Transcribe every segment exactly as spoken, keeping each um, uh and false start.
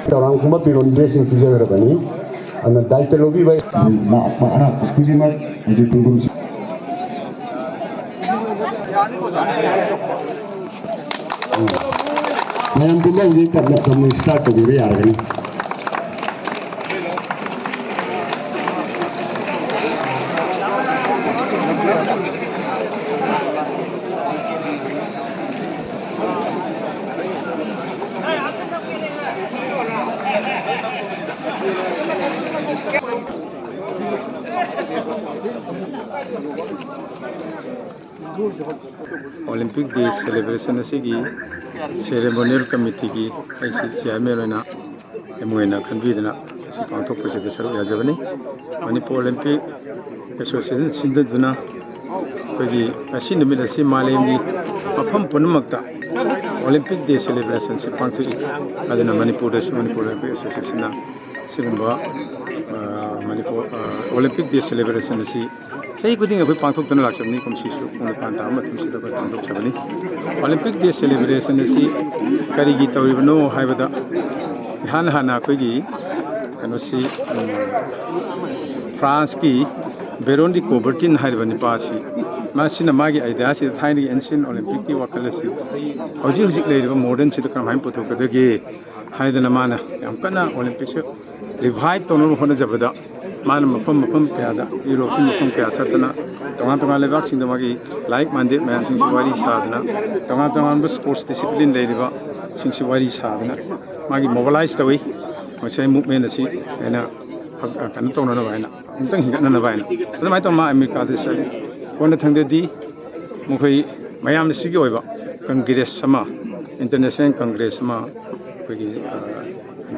ꯊꯧꯔꯥꯡ ꯈꯨꯝꯕ ꯐꯤꯔꯣꯜ ꯗ꯭ꯔꯦꯁꯁꯤꯡ ꯄꯤꯖꯒꯗꯕꯅꯤ꯫ ꯑꯗꯨꯅ ꯗꯥꯏꯇ ꯂꯧꯕꯤꯕ ꯂꯥꯛꯄ ꯑꯔꯥꯛꯄ ꯈꯨꯗꯤꯡꯃꯛ ꯍꯧꯖꯤꯛ ꯄꯨꯡꯒꯨꯝꯁꯤ ꯃꯌꯥꯝ ꯄꯨꯝꯕ ꯍꯧꯖꯤꯛ ꯇꯞꯅ ꯇꯞꯅ ꯁ꯭ꯇꯥꯔꯠ ꯇꯧꯕꯤꯕ ꯌꯥꯔꯒꯅꯤ꯫ Olympic Day celebration ꯑꯁꯤꯒꯤ ceremonial committeeꯒꯤ ꯑꯩꯁꯤ chairman ꯑꯣꯏꯅ ꯑꯦꯝ ꯑꯣꯏꯅ ꯈꯟꯕꯤꯗꯨꯅ ꯑꯁꯤ ꯄꯥꯡꯊꯣꯛꯄꯁꯤꯗ ꯁꯔꯨꯛ ꯌꯥꯖꯕꯅꯤ꯫ ꯃꯅꯤꯄꯨꯔ Olympic Association ꯁꯤꯟꯗꯗꯨꯅ ꯑꯩꯈꯣꯏꯒꯤ ꯉꯁꯤ ꯅꯨꯃꯤꯠ ꯑꯁꯤ ꯃꯥꯂꯦꯝꯒꯤ ꯃꯐꯝ ꯄꯨꯝꯅꯃꯛꯇ Olympic Day celebrationꯁꯤ ꯄꯥꯡꯊꯣꯛꯏ꯫ ꯑꯗꯨꯅ ꯃꯅꯤꯄꯨꯔꯗꯁꯨ ꯃꯅꯤꯄꯨꯔ Olympic Associationꯅ ꯑꯁꯤꯒꯨꯝꯕ, ꯑ, ꯃꯅꯤꯄꯨꯔ, ꯑ, Olympic Day celebration ꯑꯁꯤ ꯆꯍꯤ ꯈꯨꯗꯤꯡꯒꯤ ꯑꯩꯈꯣꯏ ꯄꯥꯡꯊꯣꯛꯇꯨꯅ ꯂꯥꯛꯆꯕꯅꯤ꯫ ꯀꯨꯝꯁꯤꯁꯨ ꯄꯨꯡ ꯅꯤꯄꯥꯟ ꯇꯥꯕ ꯃꯇꯝꯁꯤꯗ ꯑꯩꯈꯣꯏ ꯄꯥꯡꯊꯣꯛꯆꯕꯅꯤ꯫ Olympic Day celebration ꯑꯁꯤ ꯀꯔꯤꯒꯤ ꯇꯧꯔꯤꯕꯅꯣ ꯍꯥꯏꯕꯗ, ꯏꯍꯥꯟ ꯍꯥꯟꯅ ꯑꯩꯈꯣꯏꯒꯤ ꯀꯩꯅꯣꯁꯤ, ꯎꯝ, Franceꯀꯤ Baron de Coubertin ꯍꯥꯏꯔꯤꯕ ꯅꯨꯄꯥꯁꯤ, ꯃꯁꯤꯅ ꯃꯥꯒꯤ ideaꯁꯤꯗ ꯊꯥꯏꯅꯒꯤ ancient Olympicꯀꯤ ꯋꯥꯈꯜ ꯑꯁꯤ ꯍꯧꯖꯤꯛ ꯍꯧꯖꯤꯛ ꯂꯩꯔꯤꯕ modernꯁꯤꯗ ꯀꯔꯝꯍꯥꯏꯅ ꯄꯨꯊꯣꯛꯀꯗꯒꯦ ꯍꯥꯏꯗꯅ ꯃꯥꯅ ꯌꯥꯝ ꯀꯟꯅ Olympicꯁꯨ revive ꯇꯧꯅꯕ ꯍꯣꯠꯅꯖꯕꯗ, ꯃꯥꯅ ꯃꯐꯝ ꯃꯐꯝ ꯀꯌꯥꯗ, ꯌꯨꯔꯣꯞꯀꯤ ꯃꯐꯝ ꯀꯌꯥ ꯆꯠꯇꯅ, ꯇꯣꯉꯥꯟ ꯇꯣꯉꯥꯟ ꯂꯩꯕꯥꯛꯁꯤꯡꯗ ꯃꯥꯒꯤ like minded ꯃꯌꯥꯝꯁꯤꯡꯁꯤ ꯋꯥꯔꯤ ꯁꯥꯗꯅ, ꯇꯣꯉꯥꯟ ꯇꯣꯉꯥꯟꯕ sports discipline ꯂꯩꯔꯤꯕꯁꯤꯡꯁꯤ ꯋꯥꯔꯤ ꯁꯥꯗꯅ, ꯃꯥꯒꯤ mobilize ꯇꯧꯏ꯫ ꯃꯁꯤ movement ꯑꯁꯤ ꯍꯦꯟꯅ ꯀꯩꯅꯣ ꯇꯧꯅꯅꯕ ꯍꯥꯏꯅ, ꯑꯃꯨꯛꯇꯪ ꯍꯦꯟꯒꯠꯅꯅꯕ ꯍꯥꯏꯅ꯫ ꯑꯗꯨꯃꯥꯏꯅ ꯇꯧꯅ ꯃꯥ ꯑꯃꯦꯔꯤꯀꯥꯗ ꯆꯠꯂꯤ꯫ ꯀꯣꯟꯅꯊꯪꯗꯗꯤ ꯃꯈꯣꯏ ꯃꯌꯥꯝꯁꯤꯒꯤ ꯑꯣꯏꯕ congress ꯑꯃ, international congress ꯑꯃ ꯑꯩꯈꯣꯏꯒꯤ, ꯑ,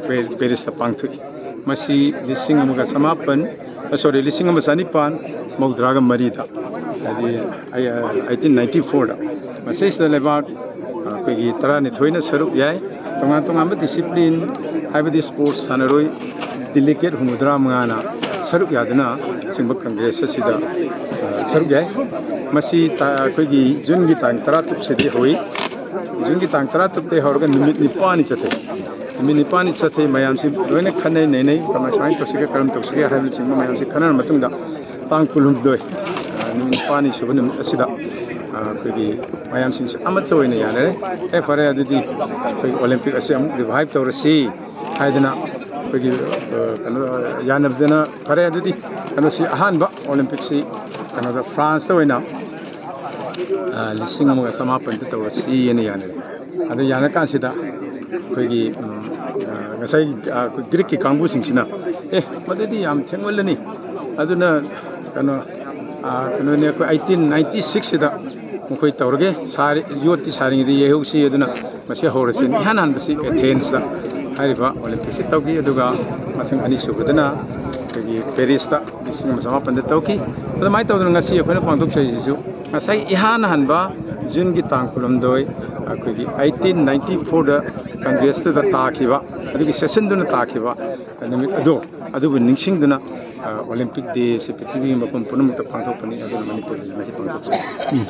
ꯄꯦ-, ꯄꯦꯔꯤꯁꯇ ꯄꯥꯡꯊꯣꯛꯏ꯫ ꯃꯁꯤ ꯂꯤꯁꯤꯡ ꯑꯃꯒ ꯆꯃꯥꯄꯟ, ꯑ, sorry, ꯂꯤꯁꯤꯡ ꯑꯃ ꯆꯅꯤꯄꯥꯟ ꯃꯧꯗ꯭ꯔꯥꯒ ꯃꯔꯤꯗ, ꯍꯥꯏꯗꯤ, ꯑꯩ, ꯑ, eighteen ninety fourꯗ꯫ ꯃꯁꯤꯁꯤꯗ ꯂꯩꯕꯥꯛ, ꯑ, ꯑꯩꯈꯣꯏꯒꯤ ꯇꯔꯥꯅꯤꯊꯣꯏꯅ ꯁꯔꯨꯛ ꯌꯥꯏ꯫ ꯇꯣꯉꯥꯟ ꯇꯣꯉꯥꯟꯕ discipline, ꯍꯥꯏꯕꯗꯤ sports ꯁꯥꯟꯅꯔꯣꯏ delegate ꯍꯨꯝꯐꯨꯇꯔꯥ ꯃꯉꯥꯅ ꯁꯔꯨꯛ ꯌꯥꯗꯨꯅ ꯑꯁꯤꯒꯨꯝꯕ congress ꯑꯁꯤꯗ, ꯑ, ꯁꯔꯨꯛ ꯌꯥꯏ꯫ ꯃꯁꯤ ꯇ-, ꯑꯩꯈꯣꯏꯒꯤ ꯖꯨꯟꯒꯤ ꯇꯥꯡ ꯇꯔꯥꯇꯔꯨꯛꯁꯤꯗꯒꯤ ꯍꯧꯏ꯫ ꯖꯨꯟꯒꯤ ꯇꯥꯡ ꯇꯔꯥꯇꯔꯨꯛꯇꯒꯤ ꯍꯧꯔꯒ ꯅꯨꯃꯤꯠ ꯅꯤꯄꯥꯜꯅꯤ ꯆꯠꯊꯩ꯫ ꯅꯨꯃꯤꯠ ꯅꯤꯄꯥꯜꯅꯤ ꯆꯠꯊꯩ꯫ ꯃꯌꯥꯝꯁꯤ ꯂꯣꯏꯅ ꯈꯟꯅꯩ ꯅꯩꯅꯩ, ꯀꯃꯥꯏ, ꯁꯨꯃꯥꯏꯅ ꯇꯧꯁꯤꯒꯦ, ꯀꯔꯝ ꯇꯧꯁꯤꯒꯦ ꯍꯥꯏꯕꯅꯆꯤꯡꯕ ꯃꯌꯥꯝꯁꯤ ꯈꯟꯅꯔ ꯃꯇꯨꯡꯗ, ꯇꯥꯡ ꯀꯨꯟꯍꯨꯝꯗꯣꯏ, ꯑ, ꯅꯨꯃꯤꯠ ꯅꯤꯄꯥꯜꯅꯤ ꯁꯨꯕ ꯅꯨꯃꯤꯠ ꯑꯁꯤꯗ, ꯑ, ꯑꯩꯈꯣꯏꯒꯤ ꯃꯌꯥꯝꯁꯤꯡꯁꯦ ꯑꯃꯠꯇ ꯑꯣꯏꯅ ꯌꯥꯅꯔꯦ꯫ ꯑꯦ, ꯐꯔꯦ, ꯑꯗꯨꯗꯤ ꯑꯩꯈꯣꯏ ꯑꯣꯂꯦꯝꯄꯤꯛ ꯑꯁꯤ ꯑꯃꯨꯛ ꯔꯤꯚꯥꯏꯚ ꯇꯧꯔꯁꯤ ꯍꯥꯏꯗꯅ ꯑꯩꯈꯣꯏꯒꯤ, ꯑ, ꯀꯩꯅꯣ, ꯌꯥꯅꯕꯗꯅ, ꯐꯔꯦ, ꯑꯗꯨꯗꯤ ꯀꯩꯅꯣꯁꯤ, ꯑꯍꯥꯟꯕ ꯑꯣꯂꯦꯝꯄꯤꯛꯁꯤ ꯀꯩꯅꯣꯗ, ꯐ꯭ꯔꯥꯟꯁꯇ ꯑꯣꯏꯅ, ꯑ, ꯂꯤꯁꯤꯡ ꯑꯃꯒ ꯆꯃꯥꯄꯟꯗ ꯇꯧꯔꯁꯤꯅ ꯌꯥꯅꯔꯦ꯫ ꯑꯗꯨ ꯌꯥꯅ ꯀꯥꯟꯁꯤꯗ ꯑꯩꯈꯣꯏꯒꯤ, ꯎꯝ, ꯑ, ꯉꯁꯥꯏ, ꯑ, ꯑꯩꯈꯣꯏ ꯒ꯭ꯔꯤꯛꯀꯤ ꯀꯥꯡꯕꯨꯁꯤꯡꯁꯤꯅ, "ꯑꯦ, ꯃꯗꯨꯗꯤ ꯌꯥꯝ ꯊꯦꯡꯃꯜꯂꯅꯤ, ꯑꯗꯨꯅ ꯀꯩꯅꯣ, ꯑ, ꯀꯩꯅꯣꯅꯦ, ꯑꯩꯈꯣꯏ eighteen ninety sixꯁꯤꯗ ꯃꯈꯣꯏ ꯇꯧꯔꯒꯦ, ꯁꯥꯔꯤ-, ꯌꯣꯠꯇꯤ ꯁꯥꯔꯤꯉꯩꯗ ꯌꯩꯍꯧꯁꯤ, ꯑꯗꯨꯅ ꯃꯁꯤ ꯍꯧꯔꯁꯤ"꯫ ꯏꯍꯥꯟ ꯍꯥꯟꯕꯁꯤ ꯑꯦꯊꯦꯟꯁꯇ ꯍꯥꯏꯔꯤꯕ ꯑꯣꯂꯦꯝꯄꯤꯛꯁꯤ ꯇꯧꯈꯤ꯫ ꯑꯗꯨꯒ ꯃꯊꯪ ꯑꯅꯤꯁꯨꯕꯗꯅ ꯑꯩꯈꯣꯏꯒꯤ ꯄꯦꯔꯤꯁꯇ ꯂꯤꯁꯤꯡ ꯑꯃ ꯆꯃꯥꯄꯟꯗ ꯇꯧꯈꯤ꯫ ꯑꯗꯨꯃꯥꯏꯅ ꯇꯧꯗꯅ ꯉꯁꯤ ꯑꯩꯈꯣꯏꯅ ꯄꯥꯡꯊꯣꯛꯆꯔꯤꯁꯤꯁꯨ ꯉꯁꯥꯏ ꯏꯍꯥꯟ ꯍꯥꯟꯕ ꯖꯨꯟꯒꯤ ꯇꯥꯡ ꯀꯨꯟꯍꯨꯝꯗꯣꯏ, ꯑꯩꯈꯣꯏꯒꯤ eighteen ninety fourꯗ ꯀꯪꯒ꯭ꯔꯦꯁꯇꯨꯗ ꯇꯥꯈꯤꯕ, ꯑꯗꯨꯒꯤ ꯁꯦꯁꯟꯗꯨꯅ ꯇꯥꯈꯤꯕ ꯅꯨꯃꯤꯠ ꯑꯗꯣ, ꯑꯗꯨꯕꯨ ꯅꯤꯡꯁꯤꯡꯗꯨꯅ, ꯑ, ꯑꯣꯂꯦꯝꯄꯤꯛ ꯗꯦꯁꯤ ꯄ꯭ꯔꯤꯊꯤꯕꯤꯒꯤ ꯃꯐꯝ ꯄꯨꯝꯅꯃꯛꯇ ꯄꯥꯡꯊꯣꯛꯄꯅꯤ꯫ ꯑꯗꯨꯅ ꯃꯅꯤꯄꯨꯔꯗꯁꯨ ꯉꯁꯤ ꯄꯥꯡꯊꯣꯛꯆꯔꯤ꯫